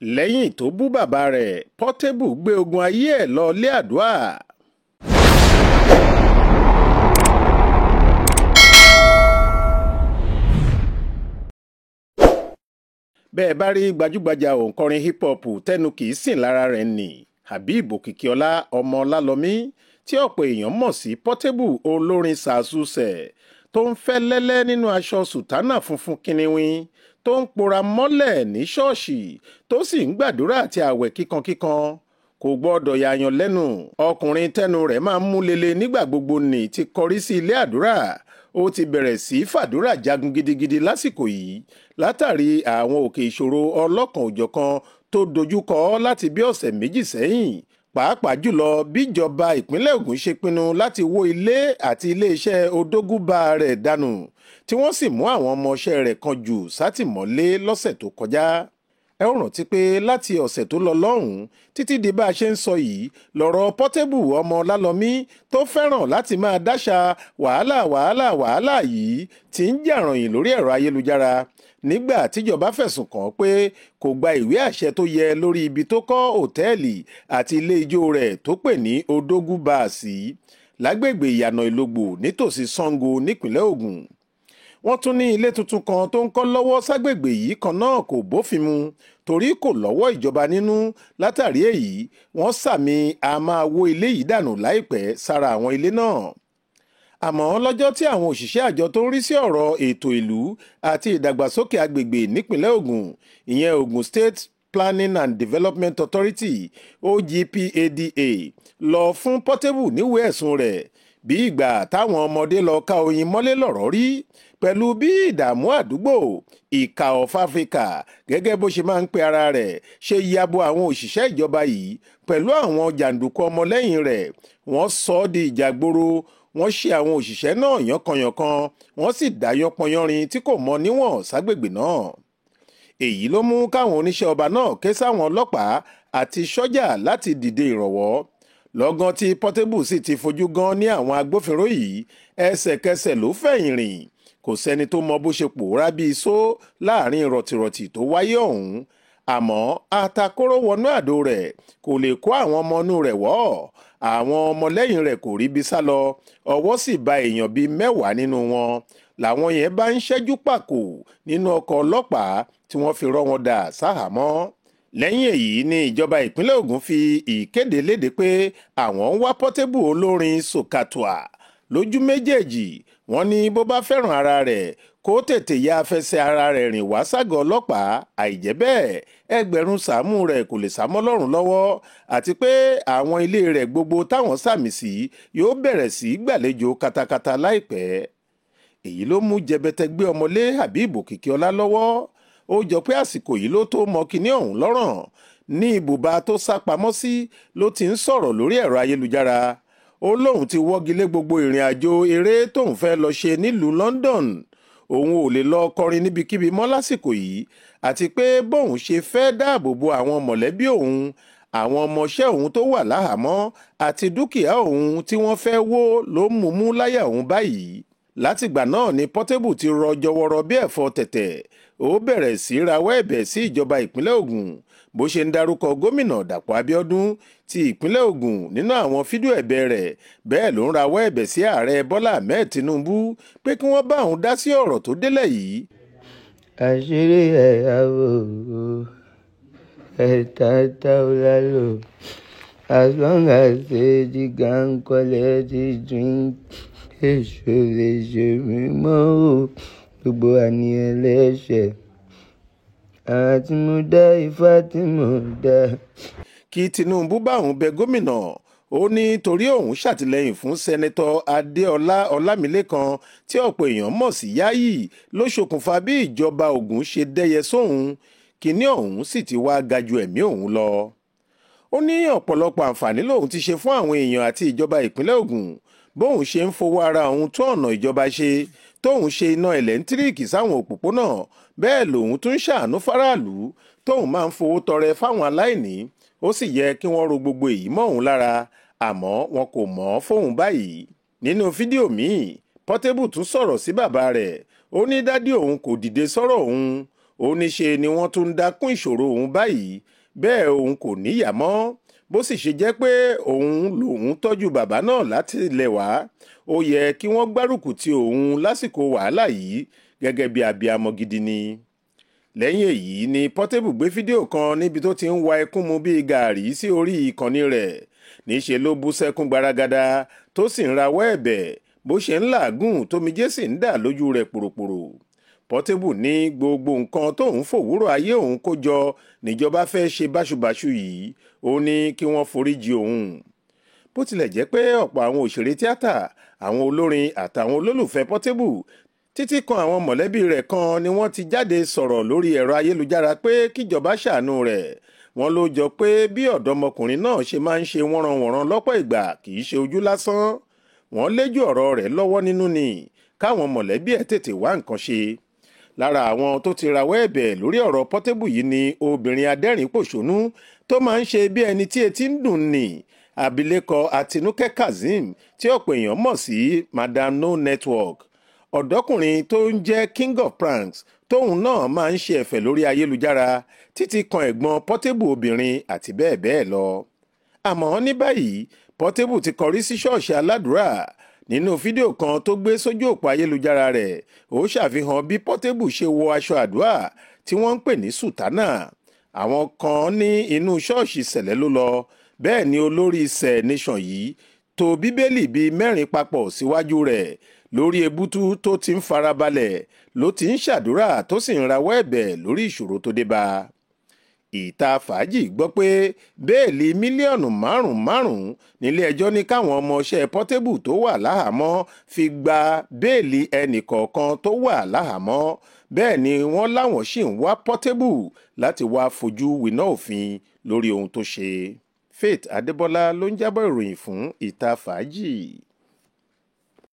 Lẹ́yìn tó bú bàbá rẹ̀, Portable gbé ogun ayé ẹ̀ lọ ilé àdúà. Bẹ́ẹ̀ bá rí gbajúgbajà òǹkọrin hip hop tẹnu kì í sìn lára rẹ̀ nì, Habeeb Òkìkíọlá ọmọ Ọlálọmí tí ọ̀pọ̀ èèyàn mọ̀ sí Portable olórin sàásùsẹ̀ tó ń fẹ́ lẹ́lẹ́ nínú aṣọ sùtánà funfun kíniwín tó ń pora mọ́lẹ̀ ní ṣọ́ọ̀ṣì tó sì ń gbàdúrà àti àwẹ̀ kíkankíkan kò gbọ́dọ̀ yàyàn lẹ́nu. Ọkùnrin tẹnu rẹ̀ máa ń mú lele nígbà gbogbo nì ti kọrí sí ilé àdúrà. Ó ti bẹ̀rẹ̀ sí í fàdúrà jagun gidigidi lásìkò yìí látàrí àwọn òkè ìṣòro ọlọ́kan òjọ̀kan tó dojúkọ láti bí ọ̀sẹ̀ méjì sẹ́yìn, pàápàá jùlọ bíjọba ìpínlẹ̀ Ògùn ṣe pinnu láti wó ilé àti iléeṣẹ́ odógúnbá rẹ̀ dànù tí wọ́n sì mú àwọn ọmọọṣẹ́ rẹ̀ kan jù sátìmọ́lé lọ́sẹ̀ tó kọjá. Ẹ ó rántí pé láti ọ̀sẹ̀ tó lọ lọ́hùn-ún títí di bá a ṣe ń sọ yìí lọ̀rọ̀ Portable ọmọ Ọlálọmí tó fẹ́ràn láti máa dáṣà wàhálà wàhálà wàhálà yìí ti ń jà ròyìn lórí ẹ̀rọ ayélujára nígbà tíjọba fẹ̀sùn kàn án pé kò gba ìwé àṣẹ tó yẹ lórí ibi tó kọ́ òtẹ́ẹ̀lì àti ilé ijó rẹ̀ tó pè ní Odógún Bar sí lágbègbè Ìyànà Ìlógbò nítòsí Sango nípínlẹ̀ Ògùn. Wọ́n tún ní ilé tuntun kan tó ń kọ́ lọ́wọ́ ságbègbè yìí kan náà kò bófin mu torí kò lọ́wọ́ ìjọba nínú. Látàrí èyí, wọ́n sàmì a máa wó ilé yìí dànù láìpẹ́ sára àwọn ilé náà. Àmọ́ lọ́jọ́ tí àwọn òṣìṣẹ́ àjọ tó ń rí sí ọ̀rọ̀ ètò ìlú àti ìdàgbàsókè agbègbè nípínlẹ̀ Ògùn, ìyẹn Ogun State Planning and Development Authority OGPADA, lọ fún Portable níwèé ẹ̀sùn rẹ̀ bí ìgbà táwọn ọmọdé lọ ká oyin mọ́lé lọ̀rọ̀ rí pẹ̀lú bí ìdààmú àdúgbò ìkà of Africa gẹ́gẹ́ bó ṣe máa ń pe ara rẹ̀ ṣe yabo àwọn òṣìṣẹ́ ìjọba yìí pẹ̀lú àwọn jàǹdùkú ọmọlẹ́yìn rẹ̀. Wọ́n sọ ọ́ di ìjàgboro, wọ́n ṣe àwọn òṣìṣẹ́ náà yánkanyànkan, wọ́n sì dá yánpọnyánrin tí kò mọ níwọ̀n ságbègbè náà. Èyí ló mú káwọn oníṣẹ́ ọba náà ké sáwọn ọlọ́pàá àti sọ́jà láti dìde ìrànwọ́. Lọ́gán tí Portable sì ti fojú gan ní àwọn agbófinró yìí, ẹsẹ̀kẹsẹ̀ ló fẹ̀yìn rìn. Kò sẹ́ni tó mọ bó ṣe pòórá bíi iṣó láàrin rọ̀tìrọ̀tì tó wáyé ọ̀hún. Àmọ́ atakóró wọnú àdó rẹ̀ kò lè kó àwọn ọmọ inú rẹ̀ wọ̀. Àwọn ọmọlẹ́yìn rẹ̀ kò ríbi sá lọ, ọwọ́ sì ba èèyàn bíi 10 nínú wọn. Làwọn yẹn bá ń ṣẹ́jú pàkó nínú ọkọ̀ ọlọ́pàá tí wọ́n fi rọ́ wọn dà sáhàámọ́. Lẹ́yìn èyí ni ìjọba ìpínlẹ̀ Ògùn fi ìkéde léde pé àwọn ń wá Portable olórin Sòkàtùà lójú méjèèjì. Wọ́n ní bó bá fẹ́ràn ara rẹ̀ kó tètè ya fẹsẹ̀ ara rẹ̀ rìn wá ságọ́ ọlọ́pàá, àìjẹ́ bẹ́ẹ̀ ẹgbẹ̀rún sàámù rẹ̀ kò lè sá mọ́ Ọlọ́run lọ́wọ́, àti pé àwọn ilé rẹ̀ gbogbo táwọn sàmì sí yóò bẹ̀rẹ̀ sí gbàlejò katakata láìpẹ́. Èyí ló mú jẹbẹtẹ gbé ọmọlé Habeeb Òkìkíọlá lọ́wọ́. Ó jọ pé àsìkò yìí ló tó mọ kinní ọ̀hún lọ́ràn. Ní ibùba tó sá pamọ́ sí ló ti ń sọ̀rọ̀ lórí ẹ̀rọ ayélujára. Ó lóun ti wọ́gi lé gbogbo ìrìn àjò eré tóun fẹ́ lọ ṣe nílùú London. Òun ò lè lọ kọrin níbikíbi mọ́ lásìkò yìí, àti pé bóun ṣe fẹ́ dáàbò bo àwọn mọ̀lẹ́bí òun, àwọn ọmọọṣẹ́ òun tó wà láhàámọ́ àti dúkìá òun tí wọ́n fẹ́ wó ló mú mú láyà òun báyìí. Látìgbà náà ni Portable ti rọ jọwọ́rọ bí ẹ̀fọ́ tẹ̀tẹ̀. Ó bẹ̀rẹ̀ sí rawọ́ ẹ̀bẹ̀ sí ìjọba ìpínlẹ̀ Ògùn bó ṣe ń darúkọ gómìnà Dàpọ̀ Abíọ́dún ti ìpínlẹ̀ Ògùn nínú àwọn fídíò ẹ̀bẹ̀ rẹ̀. Bẹ́ẹ̀ ló ń rawọ́ ẹ̀bẹ̀ sí ààrẹ Bọ́lá Ahmed Tinubu pé kí wọ́n bá òun dá sí ọ̀rọ̀ tó délẹ̀ yìí. Àṣírí ẹ̀yàwó ẹ̀ta táwọlá lò, as long as the gang collect the drink, èso lè ṣe mímọ́ o, gbogbo àníyàn lẹ́sẹ̀. Àti mo dá ifá tí mo dá. Kí Tinubu bá òun bẹ gómìnà, ó ní torí òun ṣàtìlẹ́yìn fún sẹ́nẹ́tọ̀ Adéọlá Ọlámilékan tí ọ̀pọ̀ èèyàn mọ̀ sí Yáyì ló ṣokùnfà bí ìjọba Ògùn ṣe dẹ́yẹ sóun, kínní ọ̀hún sì ti wá ga ju ẹ̀mí òun lọ. Ó ní ọ̀pọ̀lọpọ̀ àǹfààní lòun ti ṣe fún àwọn èèyàn àti ìjọba ìpínlẹ̀ Ògùn bóun ṣe ń fowó ara òun tó ọ̀nà ìjọba ṣe, tóun ṣe iná ẹ̀lẹ́ńtíríìkì sáwọn òpópónà, bẹ́ẹ̀ lòun tún ṣàánú fáráàlú, tóun máa ń fowó tọrẹ fáwọn aláìní. Ó sì yẹ kí wọ́n ro gbogbo èyí mọ́ òun lára, àmọ́ wọn kò mọ̀ ọ́ fóun báyìí. Nínú fídíò míì, Portable tún sọ̀rọ̀ sí bàbá rẹ̀. Ó ní dádì òun kò dìde sọ́rọ̀ òun. Ó ní ṣe ni wọ́n tún ń dákún ìṣòro òun báyìí, bẹ́ẹ̀ òun kò níyà mọ́. Bó sì ṣe jẹ́ pé òun lòun tọ́jú bàbá náà láti ilẹ̀ wá, ó yẹ kí wọ́n gbárùkù ti òun lásìkò wàhálà yìí gẹ́gẹ́ bí abiyamọ gidi ni. Lẹ́yìn èyí ni Portable gbé fídíò kan níbi tó ti ń wa ẹkún mu bíi gàárì sí orí ìkànnì rẹ̀. Níṣe ló bú sẹ́kún gbaragada tó sì ń rawọ́ ẹ̀bẹ̀ bó ṣe ń làágùn tómijé sì ń dà lójú rẹ̀ pòròpòrò. Portable ní gbogbo nǹkan tóun fòwúrọ̀ ayé òun kó jọ níjọba fẹ́ ṣe báṣubàṣu yìí, ó ní kí wọ́n foríjì òun. Bó tilẹ̀ jẹ́ pé ọ̀pọ̀ àwọn òṣèré tíátà, àwọn olórin àtàwọn olólùfẹ́ Portable títí kan àwọn mọ̀lẹ́bí rẹ̀ kan ni wọ́n ti jáde sọ̀rọ̀ lórí ẹ̀rọ ayélujára pé kíjọba ṣàánú rẹ̀. Wọ́n ló jọ pé bí ọ̀dọ́mọkùnrin náà ṣe máa ń ṣe wọ́nranwọ̀nran lọ́pọ̀ ìgbà kì í ṣe ojú lásán. Wọ́n léjú ọ̀rọ̀ rẹ̀ lọ́wọ́ nínú ni káwọn mọ̀lẹ́bí ẹ̀ tètè wá nǹkan ṣe. Lára àwọn tó ti rawọ́ ẹ̀bẹ̀ lórí ọ̀rọ̀ Portable yìí ni obìnrin adẹ́rìn-pòṣónú tó máa ń ṣe bí ẹni tí etí ń dùn ní, abilékọ Àtinúkẹ́ Kazeem tí ọ̀pọ̀ èèyàn mọ̀ sí Madam No Network, ọ̀dọ́kùnrin tó ń jẹ́ King of Pranks tóun náà máa ń ṣe ẹ̀fẹ̀ lórí ayélujára títí kan ẹ̀gbọ́n Portable obìnrin àti bẹ́ẹ̀ bẹ́ẹ̀ lọ. Àmọ́ ní báyìí Portable ti kọrí sí ṣọ́ọ̀ṣì aládùúrà. Nínú fídíò kan tó gbé sójú òpó ayélujára rẹ̀, ó ṣàfihàn bí Portable ṣe wọ aṣọ àdúrà tí wọ́n ń pè ní sùtánà. Àwọn kan ní inú ṣọ́ọ̀ṣì sẹ̀lẹ̀ ló lọ, bẹ́ẹ̀ ni olórí sẹ̀ nation yìí tò bíbélì bíi 4 papọ̀ síwájú rẹ̀ lórí ebútú tó ti ń farabalẹ̀ ló ti ń ṣàdúrà tó sì ń rawọ́ ẹ̀bẹ̀ lórí ìṣòro tó dé bá a. Ìta Fàájì gbọ́ pé bẹ́ẹ̀lì mílíọ̀nù 5-5 nílé ẹjọ́ ní káwọn ọmọọṣẹ́ Portable tó wà láhàámọ́ fi gba bẹ́ẹ̀lì ẹnì kọ̀ọ̀kan tó wà láhàámọ́. Bẹ́ẹ̀ ni wọ́n láwọn ṣì ń wá Portable láti wá fojú winá òfin lórí ohun tó ṣe. Faith Adébọlá ló ń jábọ̀ ìròyìn fún Ìta Fàájì.